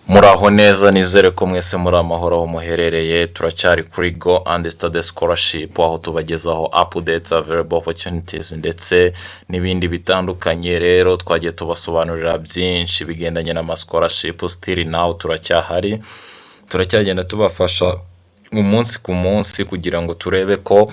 Muraho neza, nizere ko mwese muri amahoro aho muherereye. Turacyari kuri Go and Study Scholarship, aho tubagezaho updates, available opportunities ndetse n'ibindi bitandukanye. Rero twagiye tubasobanurira byinshi bigendanye n'ama scholarship. Still now turacyahari, turacyagenda tubafasha umunsi ku munsi kugira ngo turebe ko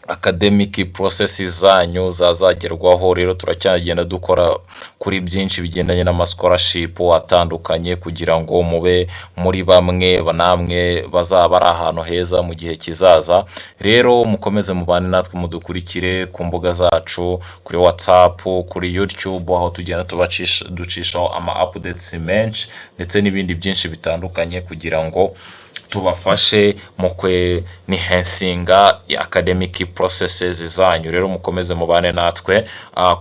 academic process zanyu zazagerwaho. Rero turacyagenda dukora kuri byinshi bigendanye n'ama scholarship atandukanye kugira ngo mube muri bamwe namwe bazaba ari ahantu heza mu gihe kizaza. Rero mukomeze mubane natwe, mudukurikire ku mbuga zacu, kuri WhatsApp, kuri YouTube, aho tugenda tubacisha ducishaho ama updates menshi ndetse n'ibindi byinshi bitandukanye kugira ngo tubafashe mu kwenhancinga academic processes zanyu. Rero mukomeze mubane natwe.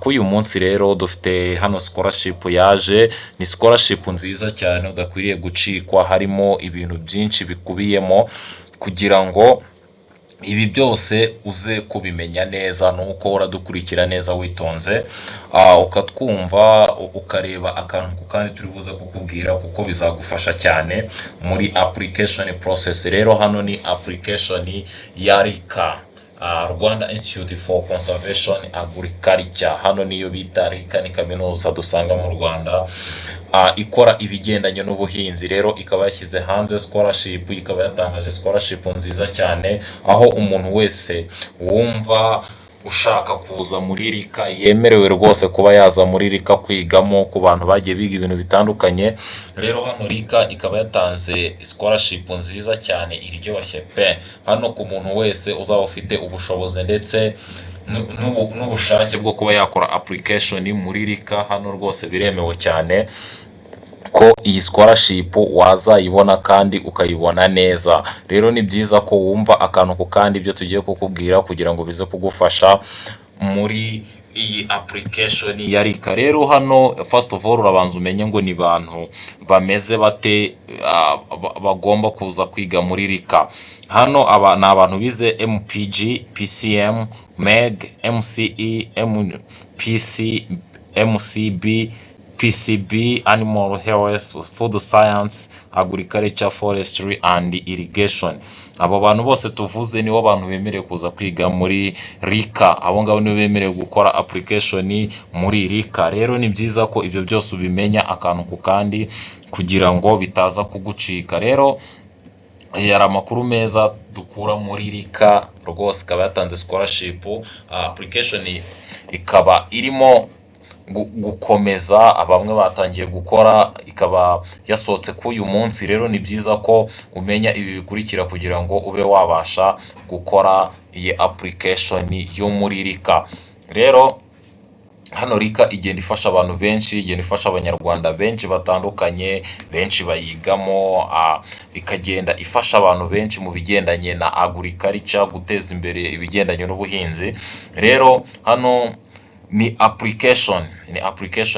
Kuri uyu munsi rero dufite hano scholarship yaje, ni scholarship nziza cyane udakwiriye gucikwa. Harimo ibintu byinshi bikubiyemo. Kugira ngo ibi byose uze kubimenya neza, ni uko uradukurikira neza witonze, ukatwumva, ukareba akantu ku kandi turi buze kukubwira, kuko bizagufasha cyane muri application process. Rero hano ni application ya RICA, Rwanda Institute for Conservation Agriculture. Hano niyo bita RICA, ni kaminuza dusanga mu Rwanda ikora ibigendanye n'ubuhinzi. Rero ikaba yashyize hanze scholarship, ikaba yatangaje scholarship nziza cyane, aho umuntu wese wumva ushaka kuza muri RICA yemerewe rwose kuba yaza muri RICA kwigamo, ku bantu bagiye biga ibintu bitandukanye. Rero hano RICA ikaba yatanze scholarship nziza cyane iryoshye pe. Hano ku muntu wese uzaba ufite ubushobozi ndetse n'ubushake bwo kuba yakora application muri RICA, hano rwose biremewe cyane ko iyi scholarship wazayibona kandi ukayibona neza. Rero ni byiza ko wumva akantu ku kandi ibyo tugiye kukubwira kugira ngo bize kugufasha muri iyi application ya RICA. Rero hano first of all urabanza umenye ngo ni bantu bameze bate bagomba kuza kwiga muri RICA. Hano aba ni abantu bize MPG, PCM, MEG, MCE, MPC, MCB, PCB, Animal Health, Food Science, Agriculture, Forestry and Irrigation. Abo bantu bose tuvuze nibo bantu bemerewe kuza kwiga muri RICA. Abo ngabo nibo bemerewe gukora application muri RICA. Rero ni byiza ko ibyo byose ubimenya akantu ku kandi kugira ngo bitaza kugucika. Rero yari amakuru meza dukura muri RICA rwose, ikaba yatanze scholarship, application ikaba irimo gukomeza, bamwe batangiye gukora, ikaba yasohotse k'uyu munsi. Rero ni byiza ko umenya ibi bikurikira kugira ngo ube wabasha gukora iyi application yo muri RICA. Rero hano RICA igenda ifasha abantu benshi, igenda ifasha Abanyarwanda benshi batandukanye, benshi bayigamo, ikagenda ifasha abantu benshi mu bigendanye na agriculture, guteza imbere ibigendanye n'ubuhinzi. Rero hano ni application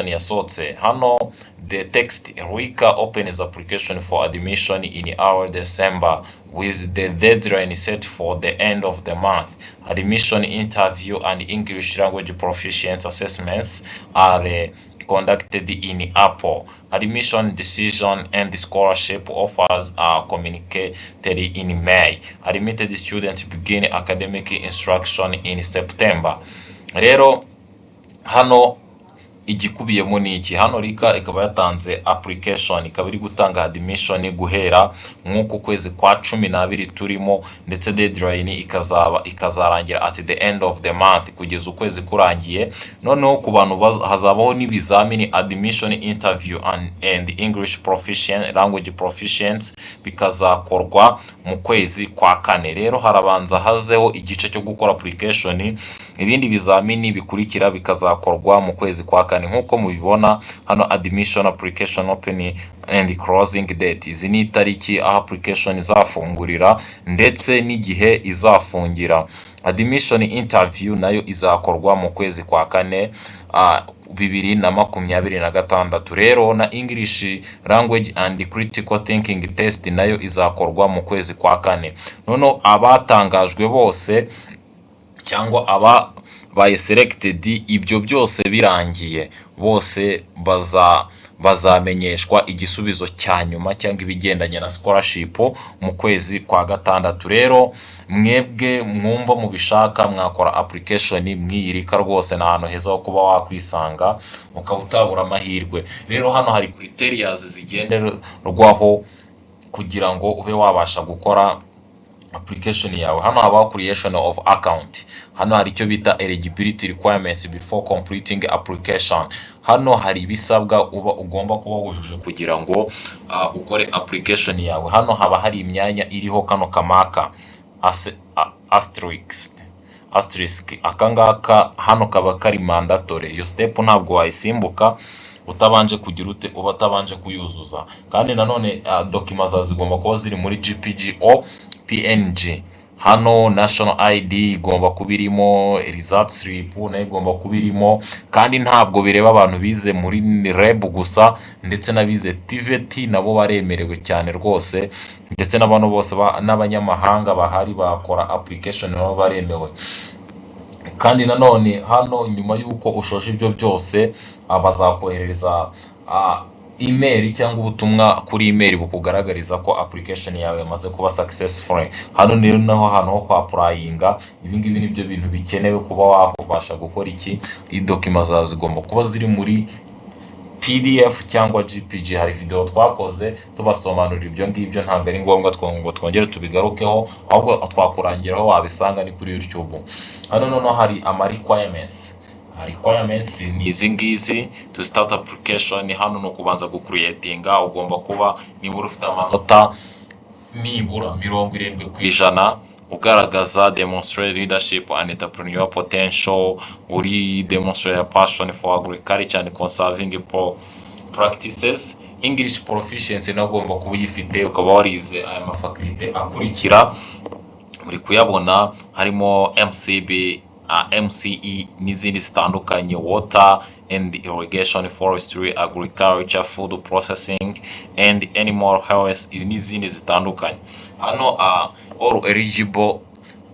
yasohotse. Hano the text: RICA opens application for admission in early December, with the deadline set for the end of the month. Admission interview and English language proficiency assessments are conducted in April. Admission decision and scholarship offers are communicated in May. Admitted students begin academic instruction in September. Rero hano igikubiyemo ni iki? Hano RICA ikaba yatanze application, ikaba iri gutanga admission guhera nk'uku kwezi kwa 12 turimo, ndetse deadline ikazaba ikazarangira at the end of the month, kugeza ukwezi kurangiye. Noneho ku bantu hazabaho n'ibizamini, admission interview and English proficient language proficiency, bikazakorwa mu kwezi kwa kane. Rero harabanza hazeho igice cyo gukora application, ibindi bizamini bikurikira bikazakorwa mu kwezi kwa kane, nk'uko mubibona hano. Admission application open and closing date, izi ni itariki aho application izafungurira ndetse n'igihe izafungira. Admission interview nayo izakorwa mu kwezi kwa kane 2026. Rero na English language and critical thinking test nayo izakorwa mu kwezi kwa kane. Noneho abatangajwe bose cyangwa ababaye selected, ibyo byose birangiye, bose baza Bazamenyeshwa igisubizo cya nyuma cyangwa ibigendanye na scholarship mu kwezi kwa gatandatu. Rero mwebwe mwumva mubishaka, mwakora application mw'iyi RICA. Rwose ni ahantu heza ho kuba wakwisanga ukaba utabura amahirwe. Rero hano hari criterias zigenderwaho kugira ngo ube wabasha gukora application yawe. Hano habaho creation of account, hano hari icyo bita eligibility requirements before completing application. Hano hari ibisabwa uba ugomba kuba wujuje kugira ngo ukore application yawe. Hano haba hari imyanya iriho kano kamaka asterisk asterisk. Aka ngaka hano kaba kari mandatory. Iyo step ntabwo wayisimbuka utabanje kugira ute, uba utabanje kuyuzuza. Kandi nanone document zawe zigomba kuba ziri muri JPG or PNG. Hano national ID igomba kuba irimo, result slip nayo igomba kuba irimo. Kandi ntabwo bireba abantu bize muri REB gusa, ndetse n'abize TVET nabo baremerewe cyane rwose, ndetse n'abantu bose n'abanyamahanga bahari bakora application nabo baremewe. Kandi nanone hano nyuma y'uko ushoje ibyo byose, bazakoherereza email cyangwa ubutumwa kuri email bukugaragariza ko application yawe yamaze kuba successful. Hano rero naho hantu ho kwa applyinga. Ibi ngibi nibyo bintu bikenewe kuba wabasha gukora iki. Document zawe zigomba kuba ziri muri PDF cyangwa JPG. Hari video twakoze tubasobanurira ibyo ngibyo, ntabwo ari ngombwa ngo twongere tubigarukeho, ahubwo twakurangira aho wabisanga ni kuri YouTube. Hano noneho hari ama requirements. Requirements ni izi ngizi: to start application, hano ni ukubanza gucreatinga, ugomba kuba nibura ufite amanota nibura 70%, ugaragaza demonstrate leadership and entrepreneurial potential, uri demonstrate a passion for agriculture and conserving practices. English proficiency nawe ugomba kuba uyifite, ukaba warize aya mafakulite akurikira muri kuyabona, harimo MCB, MCE n'izindi zitandukanye: water and irrigation, forestry, agriculture, food processing and animal health n'izindi zitandukanye. Hano all eligible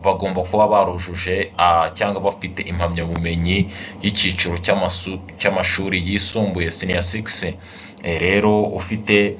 bagomba kuba barujuje cyangwa bafite impamyabumenyi y'icyiciro cy'amashuri yisumbuye, senior 6. Rero ufite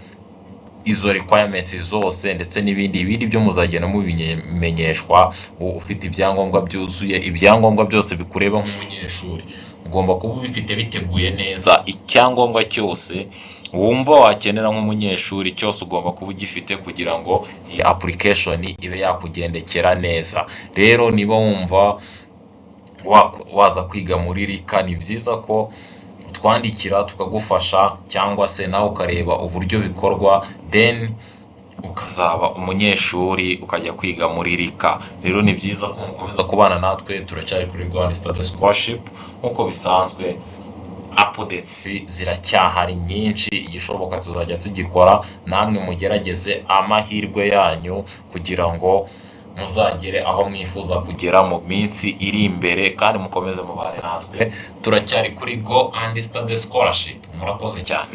izo requirements zose ndetse n'ibindi ibindi byo muzagenda mubimenyeshwa. Ufite ibyangombwa byuzuye, ibyangombwa byose bikureba nk'umunyeshuri ugomba kuba ubifite biteguye neza. Icyangombwa cyose wumva wakenera nk'umunyeshuri cyose ugomba kuba ugifite kugira ngo iyi application ibe yakugendekera neza. Rero niba wumva waza kwiga muri RICA, ni byiza ko utwandikira tukagufasha, cyangwa se nawe ukareba uburyo bikorwa, then ukazaba umunyeshuri ukajya kwiga muri RICA. Rero ni byiza ko mukomeza kubana natwe. Turacyari kuri Rwanda Study Scholarship nk'uko bisanzwe. Updates ziracyahari nyinshi, igishoboka tuzajya tugikora. Namwe mugerageze amahirwe yanyu kugira ngo muzagere aho mwifuza kugera mu minsi iri imbere, kandi mukomeze mubane natwe. Turacyari kuri Go and Study Scholarship. Murakoze cyane.